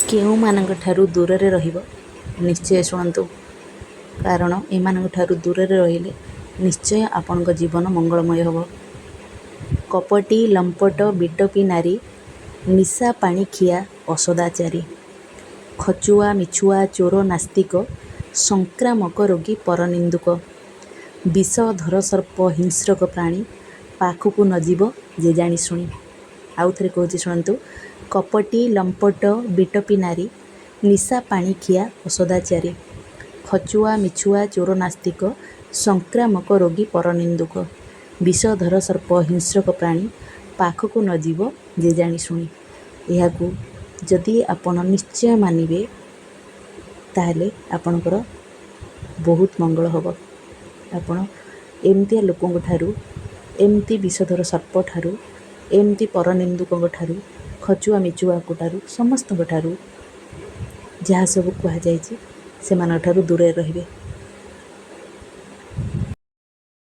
କେଉଁମାନଙ୍କ ଠାରୁ ଦୂରରେ ରହିବ ନିଶ୍ଚୟ ଶୁଣନ୍ତୁ, କାରଣ ଏମାନଙ୍କ ଠାରୁ ଦୂରରେ ରହିଲେ ନିଶ୍ଚୟ ଆପଣଙ୍କ ଜୀବନ ମଙ୍ଗଳମୟ ହେବ। କପଟୀ ଲମ୍ପଟ ବିଟପୀ ନାରୀ, ନିଶା ପାଣି ଖିଆ ଅସଦାଚାରୀ। ଖଚୁଆ ମିଛୁଆ ଚୋର ନାସ୍ତିକ, ସଂକ୍ରାମକ ରୋଗୀ ପରନିନ୍ଦୁକ। ବିଷଧର ସର୍ପ ହିଂସ୍ରକ ପ୍ରାଣୀ, ପାଖକୁ ନ ଯିବ ଯେ ଜାଣିଶୁଣି। ଆଉ ଥରେ କହୁଛି ଶୁଣନ୍ତୁ। କପଟୀ ଲମ୍ପଟ ବିଟପୀ ନାରୀ, ନିଶା ପାଣି ଖିଆ ଅସଦାଚାରୀ। ଖଚୁଆ ମିଛୁଆ ଚୋର ନାସ୍ତିକ, ସଂକ୍ରାମକ ରୋଗୀ ପରନିନ୍ଦୁକ। ବିଷଧର ସର୍ପ ହିଂସ୍ରକ ପ୍ରାଣୀ, ପାଖକୁ ନ ଯିବ ଯେ ଜାଣିଶୁଣି। ଏହାକୁ ଯଦି ଆପଣ ନିଶ୍ଚୟ ମାନିବେ, ତାହେଲେ ଆପଣଙ୍କର ବହୁତ ମଙ୍ଗଳ ହେବ। ଆପଣ ଏମିତିଆ ଲୋକଙ୍କ ଠାରୁ, ଏମିତି ବିଷଧର ସର୍ପ ଠାରୁ, ଏମିତି ପରନିନ୍ଦୁକଙ୍କ ଠାରୁ, ଖଚୁଆ ମିଛୁଆଙ୍କ ଠାରୁ, ସମସ୍ତଙ୍କ ଠାରୁ ଯାହା ସବୁ କୁହାଯାଇଛି, ସେମାନଙ୍କ ଠାରୁ ଦୂରରେ ରହିବେ।